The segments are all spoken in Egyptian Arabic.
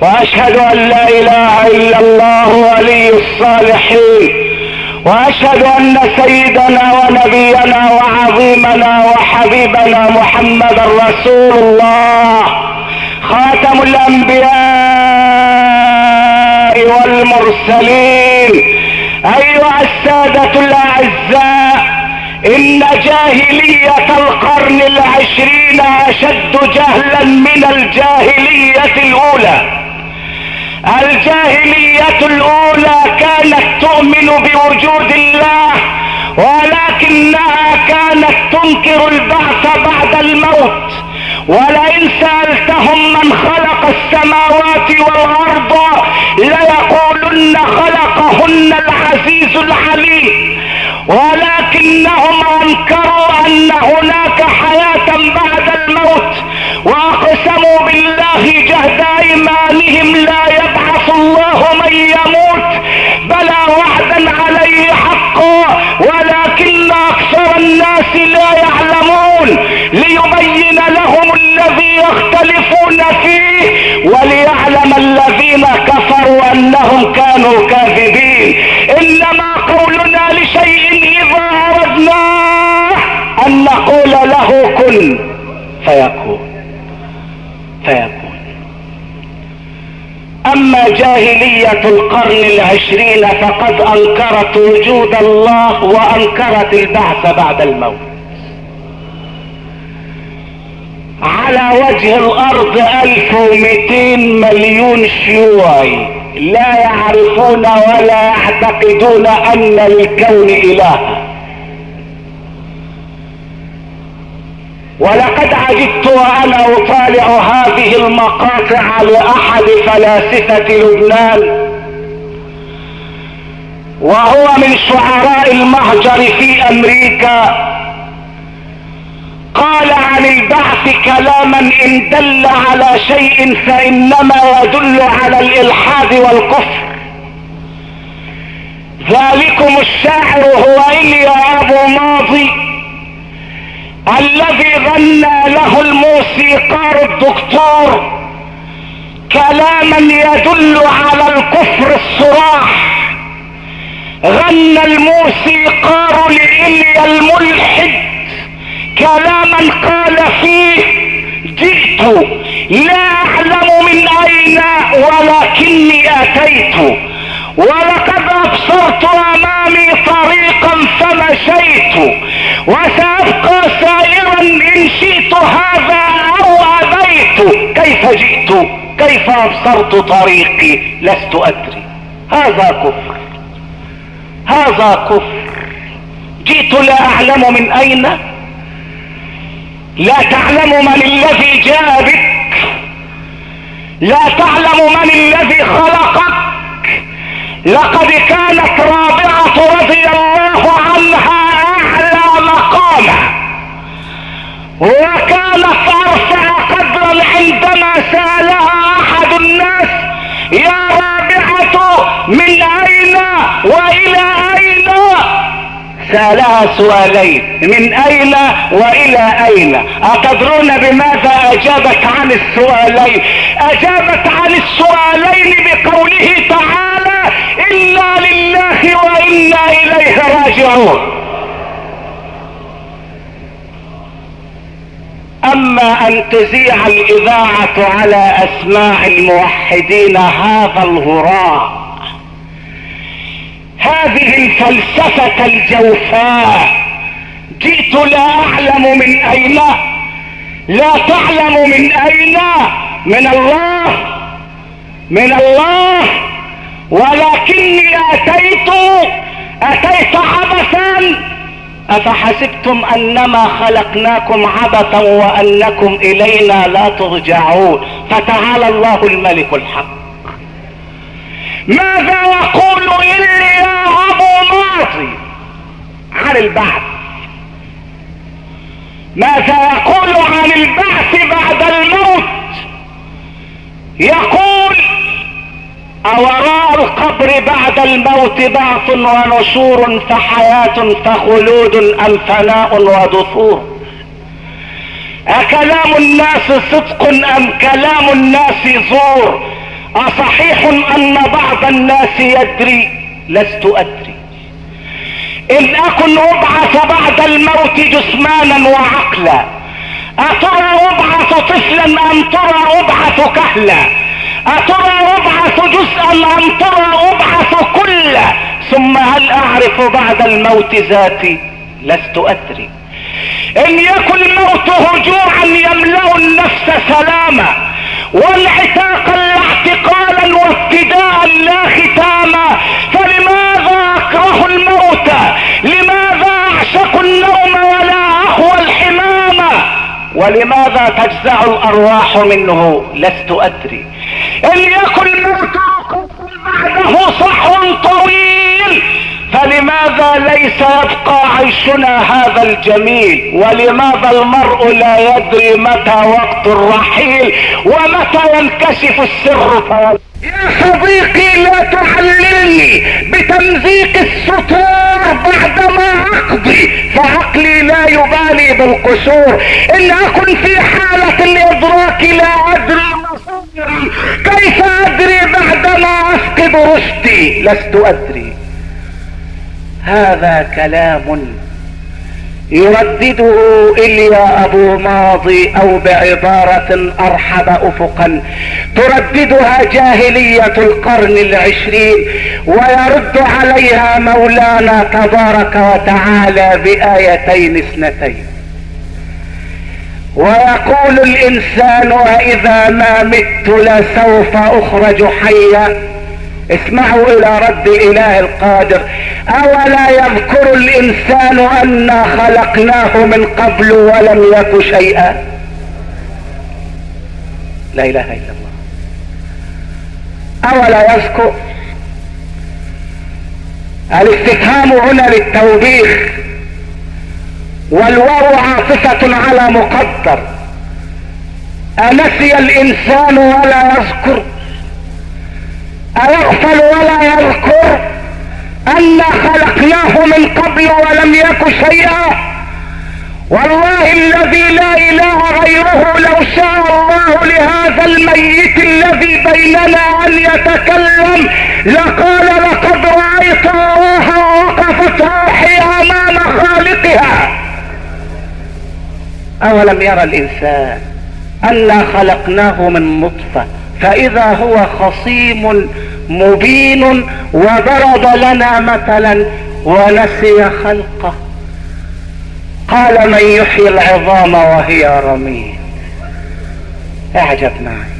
واشهد ان لا اله الا الله ولي الصالحين، واشهد ان سيدنا ونبينا وعظيمنا وحبيبنا محمد رسول الله، خاتم الانبياء والمرسلين. ايها السادة الاعزاء، ان جاهلية القرن العشرين اشد جهلا من الجاهلية الاولى. الجاهلية الاولى كانت تؤمن بوجود الله، ولكنها كانت تنكر البعث بعد الموت. ولئن سألتهم من خلق السماوات والارض ليقولن خلقهن العزيز العليم، ولكنهم انكروا ان هناك حياة بعد الموت، واقسموا بالله جهد ايمانهم لا يبعث الله من يموت، بلى وعدا عليه حقا ولكن اكثر الناس لا يعلمون، ليبين لهم الذي يختلفون فيه وليعلم الذين كفروا انهم كانوا كاذبين. انما قولنا لشيء اذا اردناه ان نقول له كن فيكون فيكون. اما جاهلية القرن العشرين فقد انكرت وجود الله وانكرت البعث بعد الموت. على وجه الارض 1200 مليون شيوعي لا يعرفون ولا يعتقدون ان للكون الها. ولقد عجبت وانا اطالع هذه المقاطع لاحد فلاسفة لبنان، وهو من شعراء المهجر في امريكا، قال عن البعث كلاما ان دل على شيء فانما يدل على الالحاد والكفر. ذلكم الشاعر هو إيليا ابو ماضي الذي غنى له الموسيقار الدكتور كلاما يدل على الكفر الصراح. غنى الموسيقار لإيليا الملحد كلاما قال فيه: جئت لا اعلم من اين ولكني اتيت، ولقد ابصرت امامي طريقا فمشيت، وسابقى سائرا ان شئت هذا او ابيت. كيف جئت؟ كيف ابصرت طريقي؟ لست ادري. هذا كفر، هذا كفر. جئت لا اعلم من اين، لا تعلم من الذي جاء بك، لا تعلم من الذي خلقك. لقد كانت رابعة رضي الله عنها اعلى مقاما، وكانت ارفع قدرا عندما سألها احد الناس: يا رابعة من اين والى اين؟ سألها سؤالين: من اين والى اين؟ اتدرون بماذا اجابت عن السؤالين؟ اجابت عن السؤالين بقوله تعالى: انا لله وانا اليه راجعون. اما ان تذيع الاذاعة على اسماع الموحدين هذا الهراء، هذه الفلسفة الجوفاء، جئت لا اعلم من اين، لا تعلم من اين، من الله، من الله، ولكني اتيت عبثا. افحسبتم انما خلقناكم عبثا وانكم الينا لا ترجعون. فتعالى الله الملك الحق. ماذا يقول إيليا ابو ماضي عن البعث؟ ماذا يقول عن البعث بعد الموت؟ يقول: أوراء القبر بعد الموت بعث ونشور، فحياة فخلود أم فناء ودثور؟ أكلام الناس صدق أم كلام الناس زور؟ أصحيح أن بعض الناس يدري؟ لست أدري. إن أكن أبعث بعد الموت جسمانا وعقلا، أترى أبعث طفلا أم ترى أبعث كهلا؟ أترى أبعث جزءا أم ترى أبعث كلا؟ ثم هل أعرف بعد الموت ذاتي؟ لست أدري. إن يكن الموت هجوعا يملأ النفس سلاما، والعتاقا لا اعتقالا، وابتداء لا ختاما، فلماذا أكره الموت؟ لماذا أعشق النوم ولا أهوى الحمام؟ ولماذا تجزع الأرواح منه؟ لست أدري. إن يكن الموت بعده صحو طويل، فلماذا ليس يبقى عيشنا هذا الجميل؟ ولماذا المرء لا يدري متى وقت الرحيل، ومتى ينكشف السر؟ يا صديقي لا تعللني بتمزيق السطور بعدما اقضي، فعقلي لا يبالي بالقصور. ان اكن في حالة الادراك لا ادري مصيري، كيف ادري بعدما افقد رشدي؟ لست ادري. هذا كلام يردده إليا أبو ماضي، أو بعبارة أرحب أفقا ترددها جاهلية القرن العشرين، ويرد عليها مولانا تبارك وتعالى بآيتين اثنتين. ويقول الإنسان أإذا ما مت لسوف أخرج حيا. اسمعوا الى رد الاله القادر: اولا يذكر الانسان انا خلقناه من قبل ولم يك شيئا. لا اله الا الله. اولا يذكر، الاستفهام هنا للتوبيخ، والواو عاطفة على مقدر. انسي الانسان ولا يذكر؟ أيغفل ولا يذكر أنا خلقناه من قبل ولم يك شيئا؟ والله الذي لا إله غيره لو شاء الله لهذا الميت الذي بيننا أن يتكلم لقال لقد رأيت الله ووقفت روحي أمام خالقها. أولم يرى الإنسان أنا خلقناه من نطفة فإذا هو خصيم مبين، وضرب لنا مثلا ونسي خلقه، قال من يحيي العظام وهي رميم. اعجب معي،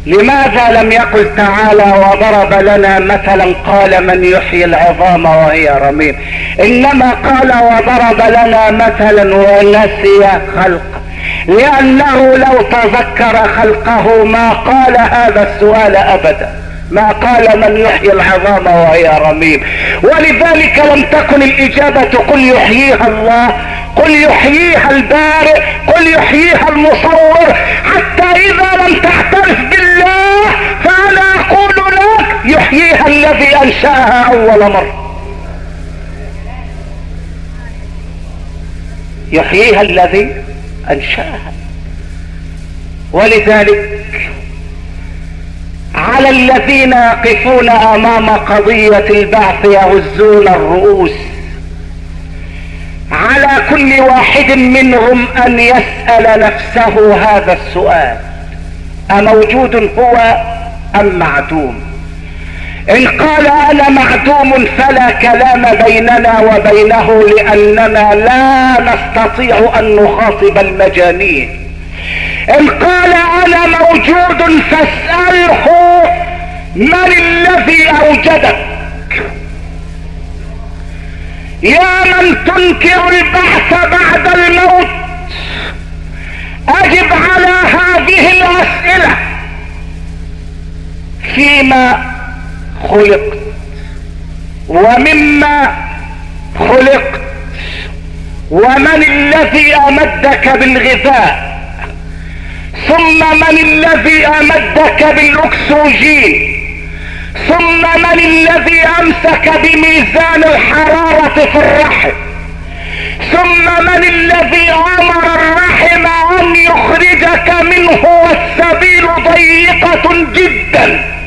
لماذا لم يقل تعالى وضرب لنا مثلا قال من يحيي العظام وهي رميم؟ انما قال وضرب لنا مثلا ونسي خلقه، لأنه لو تذكر خلقه ما قال هذا السؤال أبدا، ما قال من يحيي العظام وهي رميم. ولذلك لم تكن الإجابة قل يحييها الله، قل يحييها البارئ، قل يحييها المصور. حتى إذا لم تعترف بالله فأنا أقول لك يحييها الذي أنشأها أول مرة، يحييها الذي أنشأها. ولذلك على الذين يقفون أمام قضية البعث يهزون الرؤوس، على كل واحد منهم أن يسأل نفسه هذا السؤال: أموجود هو أم معدوم؟ إن قال أنا معدوم فلا كلام بيننا وبينه، لأننا لا نستطيع أن نخاطب المجانين. إن قال أنا موجود فاسأله من الذي أوجدك؟ يا من تنكر البعث بعد الموت أجب على هذه الأسئلة: فيما خلقت، ومما خلقت، ومن الذي أمدك بالغذاء، ثم من الذي أمدك بالأكسجين، ثم من الذي أمسك بميزان الحرارة في الرحم، ثم من الذي أمر الرحم أن يخرجك منه والسبيل السبيل ضيقة جدا.